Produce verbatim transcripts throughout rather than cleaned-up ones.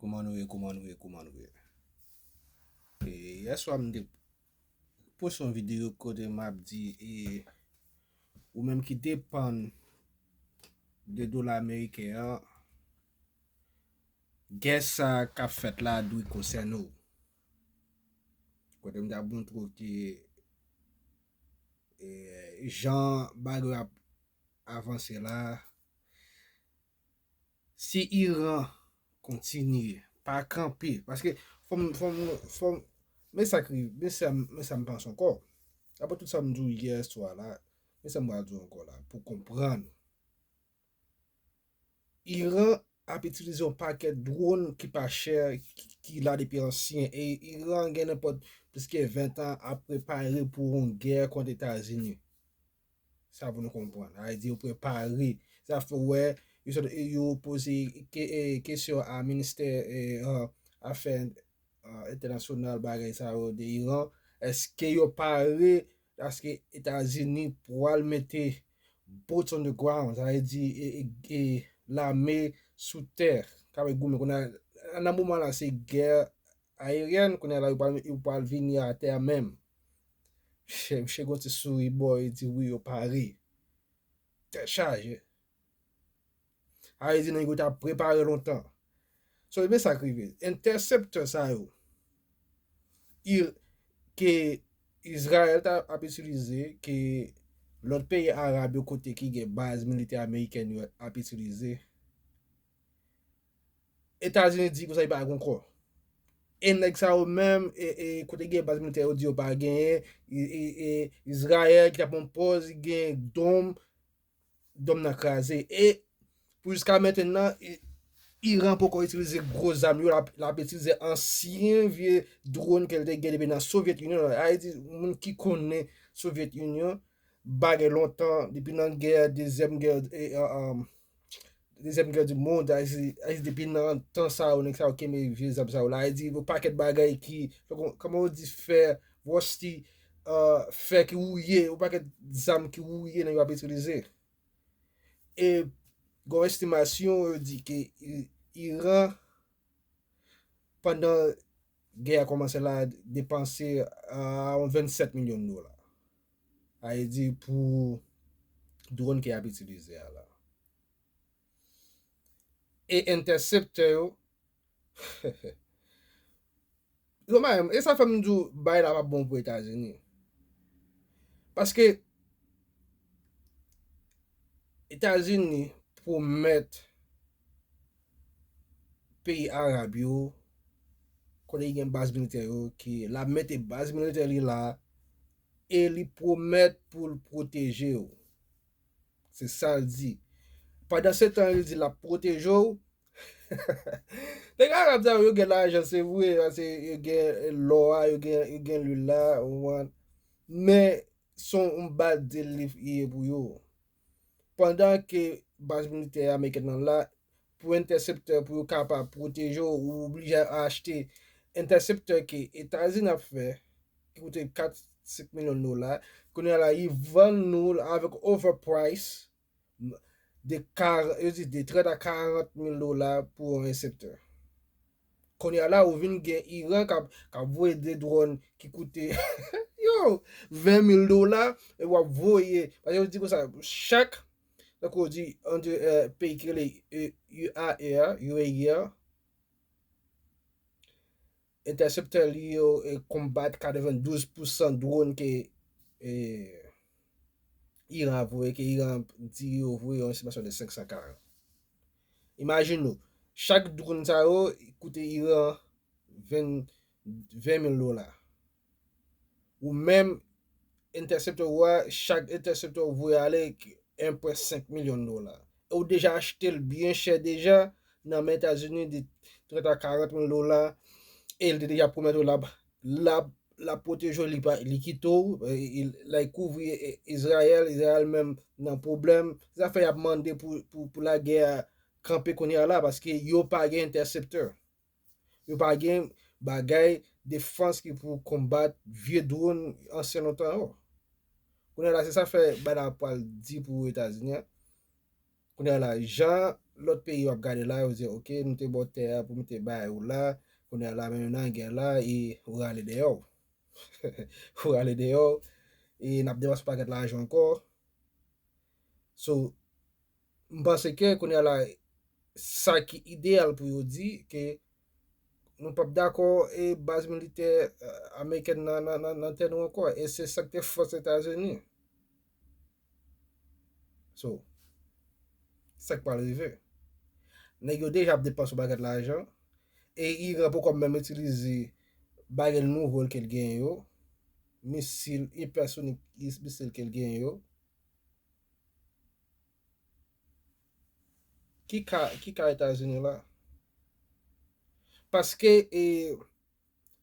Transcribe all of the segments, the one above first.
Kouman nou ye, kouman nou ye, kouman nou ye? E, yèswa m te poste yon videyo kote m ap di, e, ou menm ki depann de dola ameriken an, gè sa k ap fèt la dwe konsène w. Kote m t ap montre w ke, e, jan bagay yo ap avanse la, si Iran kontinye, pa kanpe, paske fò m, fò m, fò m, men sa k rive, men sa, men sa m panse ankò. Apre tout sa m di w yè swa la, men sa m pral di w ankò la, pou konprann. Iran ap itilize yon pakèt dwòn ki pa chè, ki, ki la depi ansyen, e Iran gen nenpòt plis ke ven tan ap prepare pou yon gè kont Etazini. Sa pou nou konprann. Sa vle di yo prepare. Sa fè w wè, yo sot, yo poze ke-, e, kesyon a ministè, e, a, afè, a, entènasyonal, bagay sa yo de Iran. Èske yo pare? Èske Etazini pral mete boots on the ground? Sa vle di, e, e, e, lame sou tè. K ap goumen. Kounye a, nan moman la, se gè aeryèn, kounye a la, yo pral, yo pral vini atè menm. Misye, misye gon ti souri bò, li di wi, yo pare. Tèt chaje. Sa vle di nèg yo t ap prepare lontan. So, men sa k rive. Entèseptè sa yo, i-, ke Izrayèl ta ap itilize, ke lòt peyi arab yo kote ki gen baz militè amerikèn yo ap itilize, Etazini di konsa li pa gen ankò. E nèg sa yo menm, e, e, kote gen baz militè yo di yo pa genyen, e, e, e, Izrayèl ki t ap pran pòz, li gen dòm, dòm nan kraze. E pou jiska mentnan, e, Iran poko itilize gwo zam yo, l ap, l ap itilize ansyen vye dwòn ke l te gen depi nan Soviet Union. Sa vle di, moun ki konnen Soviet Union, bagay lontan, depi nan gè, dezyèm gè, e, e, e, dezyèm gè di mond, sa vle di, depi nan tan sa yo, nèg sa yo kenbe vye zam sa yo la. Sa vle di, yon pakèt bagay ki, kòman yo di, fè, rusty, e, fè ki wouye, yon pakèt zam ki wouye, nèg yo ap itilize. E, gon estimasyon, yo di ke I-, Iran, pandan gè a kòmanse la, depanse, a, yon vennsèt milyon dola. Sa vle di pou dwòn ke y ap itilize a la. E entèseptè yo, yo, e sa fè m di w, bagay la p ap bon pou Etazini. Paske Etazini pwomèt peyi arab yo, kote li gen baz militè yo, ke l ap mete baz militè li la, e li pwomèt pou l pwoteje w. Se sa l di. Pandan se tan, li di l ap pwoteje w. Nèg arab sa yo, yo gen lajan, se vre, paske yo gen lò a, yo gen, yo gen lwil la, ou konprann? Men, se yon bal de lif li ye pou yo. Pandan ke baz militè amerikèn nan la, pou entèseptè, pou yo kapab pwoteje w, ou oblije achte entèseptè ke Etazini ap fè, ki koute kat, senk milyon dola. Kounye a la, li vann nou l avèk overprice, de kar-, yo di de trant a karant mil dola pou yon entèseptè. Kounye a la, ou vin gen Iran k ap, k ap voye de dwòn ki koute, yo, ven mil dola, e w ap voye. Paske yo di konsa, chak, tankou yo di, an de, e, peyi ki rele, e, U A E a, U A E a, entèseptè li yo, e, konbat katrevendouz pousan dwòn ke, e, Iran voye, ke Iran di yo voye yon estimasyon de senk san karant. Imajine w, chak dwòn sa yo koute Iran ven, ven mil dola. Ou menm, entèseptè ou a, chak entèseptè ou voye ale, en pwen senk milyon dola. E ou deja achte l byen chè deja nan men Etazini de trant a karant mil dola, e l te deja pwomèt ou l ap, l ap, l ap pwoteje w, li pa, li kite w, e, e, l ap kouvri, e, Izrayèl, Izrayèl menm nan pwoblèm. Se sa fè y ap mande pou, pou, pou lagè a kanpe kounye a la, paske yo pa gen entèseptè. Yo pa gen bagay defans ki pou konbat vye dwòn ansyen lontan yo. Kounye a la, se sa fè bagay la pral di pou Etazini an. Kounye a la, jan lòt peyi yo ap gade la, yo di, "Ok, nou te ba w tè a pou nou te bay ou la, kounye a la, men nou nan gè la, e ou rale dèyè w." Ou rale dèyè w, e n ap depanse yon pakèt lajan ankò. So, m panse ke kounye a la, sa ki ideyal pou yo di, ke nou p ap dakò e baz militè, eh, amerikèn nan, nan, nan, nan tè nou ankò. E se sa k te fòs Etazini. So, sa k pral rive? Nèg yo deja ap depanse yon pakèt lajan, e Iran poko menm itilize bagay nouvo ke l genyen yo, misil ipèsonik, misil ke l genyen yo. Ki ka, ki ka Etazini la? Paske, e,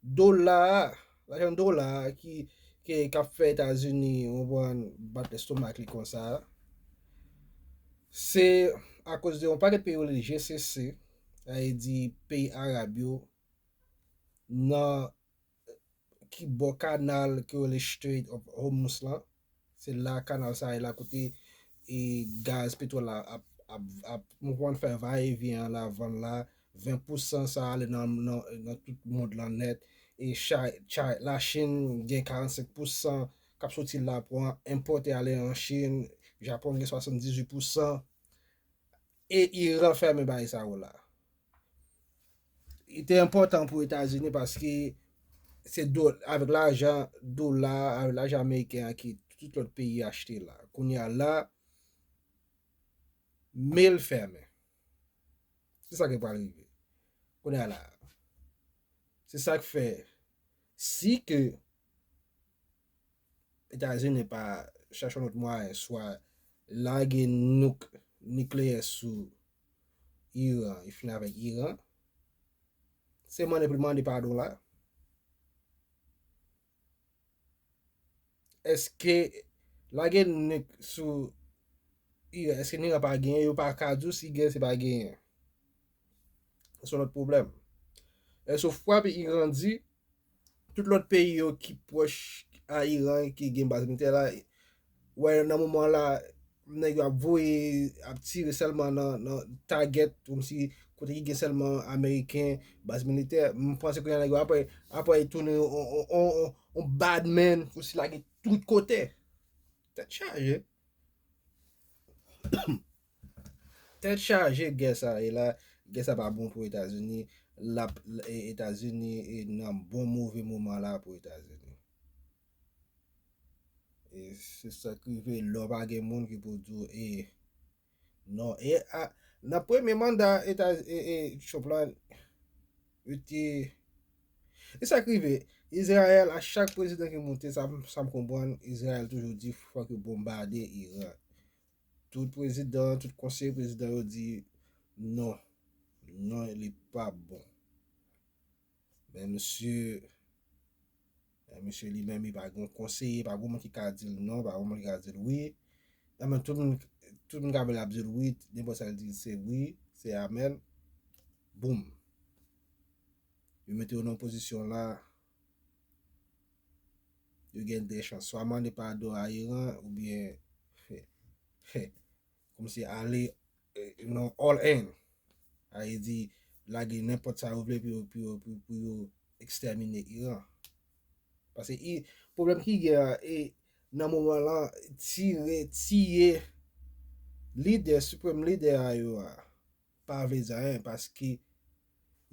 dola a, lajan dola a ki, ki, k ap fè Etazini, ou konprann, bat lestomak li konsa a, se akoz de yon pakèt peyi yo rele G C C, sa vle di peyi arab yo, nan ki bò kanal ke yo rele Strait of Hormuz lan. Se la kanal sa ye la kote, e, gaz, petwòl la ap, ap, ap, nou konn fè va e vyen an la, vann la, ven pousan sa ale nan, nan, nan tout mond lan nèt. E chay, chay, Lachin gen karannsenk pousan k ap soti la pou an-, enpòte ale an Chin. Japon gen swasanndizuit pousan. E Iran fèmen bagay sa yo la. Li te enpòtan pou Etazini paske se do, avèk lajan dola, avèk lajan ameriken an ki tout lòt peyi achte la. Kounye a la, men l fèmen. Se sa ki pral rive. Kounye a la, se sa k fè, si ke Etazini pa chache yon lòt mwayen, swa lage nouk nikleyè sou Iran, e fini avèk Iran, se mande pou l mande padon la. Èske lage nouk sou Iran, èske Iran pa genyen? Yo pa ka di w si genyen, si pa genyen. Se yon lòt pwoblèm. Èske w frape Iran di, tout lòt peyi yo ki pwòch a Iran, ki gen baz militè la, wè, nan moman la, nèg yo ap voye, ap tire sèlman nan, nan target, kòmsi kote ki gen sèlman ameriken, baz militè. M panse kounye a nèg yo apre, apre tounen on, on, on, on, on bad man, kòmsi lage tout kote. Tèt chaje. Tèt chaje gè sa ye la, gè sa pa bon pou Etazini, l ap, e, Etazini, e, nan bon move moman la pou Etazini. E se sa k rive lè w pa gen moun ki pou di w, e, non. E a, nan premye manda Eta, e, e, Trump la, yo te, e sa k rive, Izrayèl, a chak prezidan ki monte, sa, m- sa m konprann, Izrayèl toujou di fòk yo bonbade Iran. Tout prezidan, tout konseye prezidan yo di non, non, li pa bon. Men misye, men misye li menm, li pa gen konseye, pa gen moun ki ka di l non, pa gen moun ki ka di l wi. Nan men tout moun, tout moun ka vle ap di l wi, nenpòt sa l di se wi, se amèn. Boum. Yo mete yo nan pozisyon la, yo gen de chans. Swa mande padon a Iran, oubyen, kòmsi ale, eh, nan all in. Sa vle di, lage nenpòt sa yo vle pou yo, pou yo, pou, pou yo ekstèmine Iran. Paske i, pwoblèm ki gen an, e, nan moman lan, tire, tiye lidè, siprèm lidè a yo a, pa vle di anyen, paske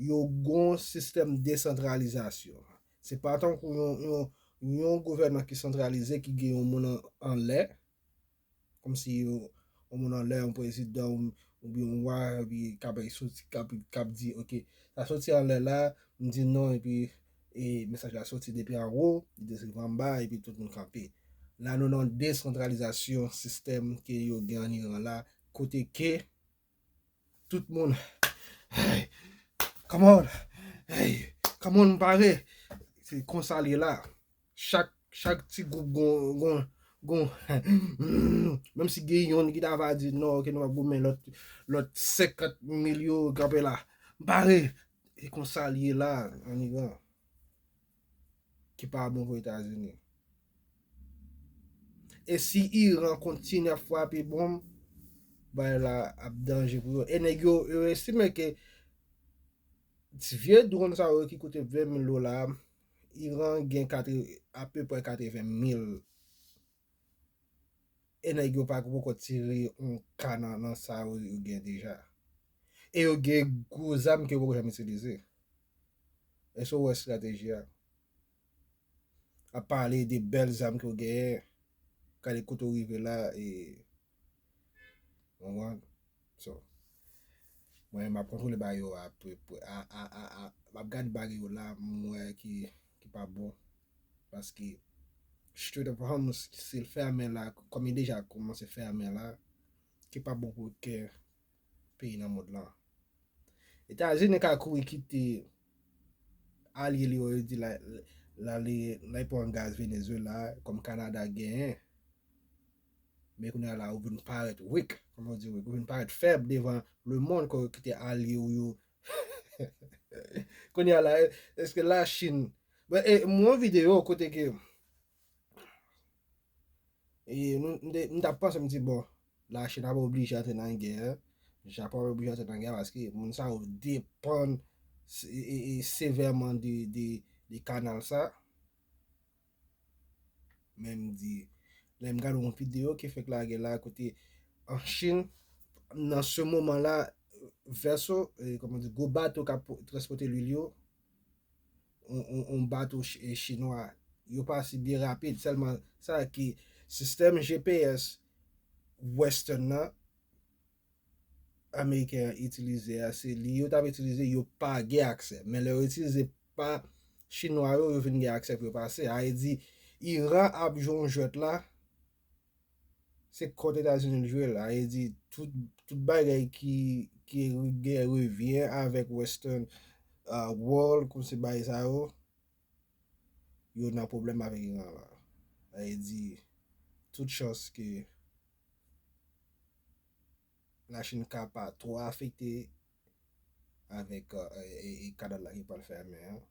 yo gon sistèm desantralizasyon. Se pa tankou yon, yon, yon gouvènman ki santralize, ki gen yon moun an, anlè, kòmsi yon, yon moun anlè, yon prezidan, ou, oubyen yon wa, epi k ap soti, k ap, k ap di, ok, sa soti anlè la, m di non, epi, e, mesaj la soti depi anwo, li te rive anba, epi tout moun kanpe. La, nou nan desantralizasyon sistèm ke yo gen an Iran la, kote ke tout moun, hey, come on, hey, come on, m pare. Se konsa l ye la. Chak, chak ti gwoup gon, gon, gon, menm si gen yonn ki ta va di non, ok, nou p ap goumen, lòt, lòt senkant mil yo kanpe la. M pare. E konsa l ye la, an Iran, ki pa bon pou Etazini. E si Iran kontinye ap frape bonm, Bagay la ap danje pou yo. E nèg yo, yo estime ke ti vye dwòn sa yo ki koute ven mil dola, Iran gen katre, apeprè katreven mil. E nèg yo pa poko tire yon ka nan, nan sa yo, yo gen deja. E yo gen gwo zam ke yo poko janm itilize. Èske w wè estrateji a? Ap pale de bèl zam ke yo genyen. Gade kote w rive la, e Ou konprann? So, mwen, m ap kontwole bagay yo a, a, a, a, a, m ap gade bagay yo la, m wè ki, ki pa bon. Paske Strait of Hormuz, si l fèmen la, kòm li deja kòmanse fèmen la, ki pa bon pou kè peyi nan mond lan. Etazini ka kouri kite alye li yo, yo di la, la, li, la, li pran gaz Venezuela, kòm Kanada genyen. Men kounye a la, ou vin parèt weak, kòman yo di weak, ou vin parèt fèb devan lemonn, kòm yo kite alye w yo. Kounye a la, èske Lachin, bon, e, m wè yon videyo kote ke, e, nou, m te, m t ap panse, m di, bon, Lachin ap oblije antre nan gè, Japon ap oblije antre nan gè, paske moun sa yo depann, se-, e, e, sevèman de, de, de kanal sa. Men m di, lè m gade yon videyo ki fèk lage la, kote an Chin, nan se moman la, vèso, e, kòman di, gwo bato k ap transpòte lwil yo, yon, yon, yon bato chi-, e, chinwa, yo pase byen rapid. Sèlman sa ki sistèm G P S Western nan, Ameriken an itilize a, se li yo t ap itilize, yo pa gen aksè. Men lè yo itilize pa Chinwa yo, yo vin gen aksè pou yo pase. A vle di, Iran ap jwe yon jwèt la, se kont Etazini l jwe l. A vle di, tout, tout bagay ki, ki gen revyen avèk Western, uh, World, kòm se bagay sa yo, yo nan pwoblèm avèk Iran la. A vle di, tout chans ke Lachin ka pa twò afekte avèk, e, e, e, kanal la ki pral fèmen an.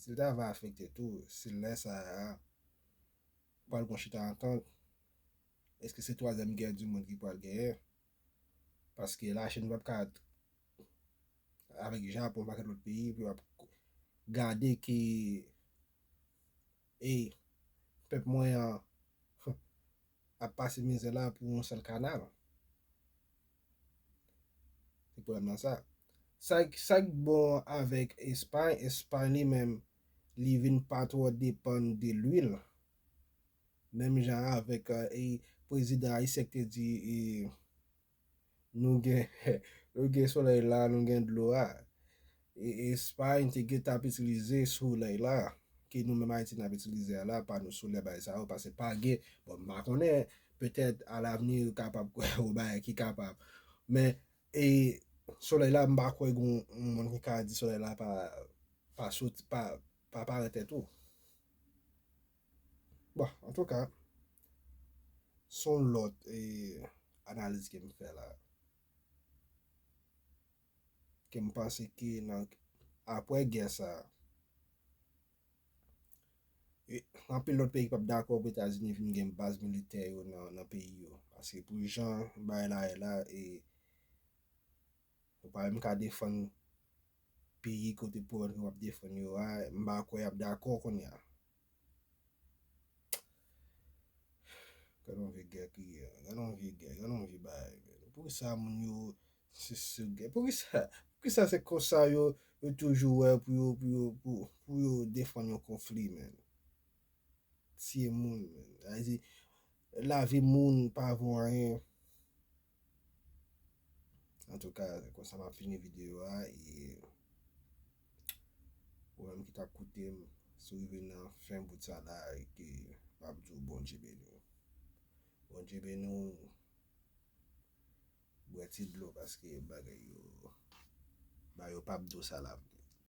Si l ta va afekte tou, si lè sa a pral gon chita antant, èske se twazyèm gè di mond ki pral genyen? Paske Lachin p ap ka avèk Japon, pakèt lòt peyi, pou y ap gade ke, e, pèp mwen an ap pase mizè la pou yon sèl kanal. Se pwoblèm nan sa. Sa, sa k bon avèk Espay, Espay li menm, li vin pa twò depann de lwil. Menm jan avèk, e, e, prezidan ayisyen k te di, e, nou gen, nou gen solèy la, nou gen dlo a. E, Espay te gentan ap itilize solèy la, ke nou menm Ayiti n ap itilize a la, pano solè, bagay sa yo, paske pa gen, bon, m pa konnen, petèt, alavni, yo kapab kwè yon bagay ki kapab. Men, e, solèy la, m pa kwè gen yon moun ki ka di solèy la pa, pa sot, pa, pa parèt tèt ou. Bon, antouka, se yon lòt, e, analiz ke m fè la. Ke m panse ke nan, apre gè sa, e, anpil lòt peyi ki p ap dakò pou Etazini vin gen baz militè yo nan, nan peyi yo. Paske pou jan bagay la ye la, e, yo pa menm ka defann peyi kote pou yo ap defann yo a, m pa kwè y ap dakò kounye a. Gade yon vye gè ki, gade yon vye gè, gade yon vye bagay, men. Poukisa moun yo se sou gè? Poukisa, poukisa se konsa yo, yo toujou wè pou yo, pou yo, pou, pou yo defann yon konfli, men? Tiye moun, men. Sa vle di, lavi moun pa vo anyen. Antouka, se konsa m ap fini videyo a, e ou menm ki t ap koute m, si w rive nan fen bout sa la, e ke m ap di w Bondye beni w. Bondye beni w, bwè ti dlo, paske bagay yo, bagay yo p ap dous alavni.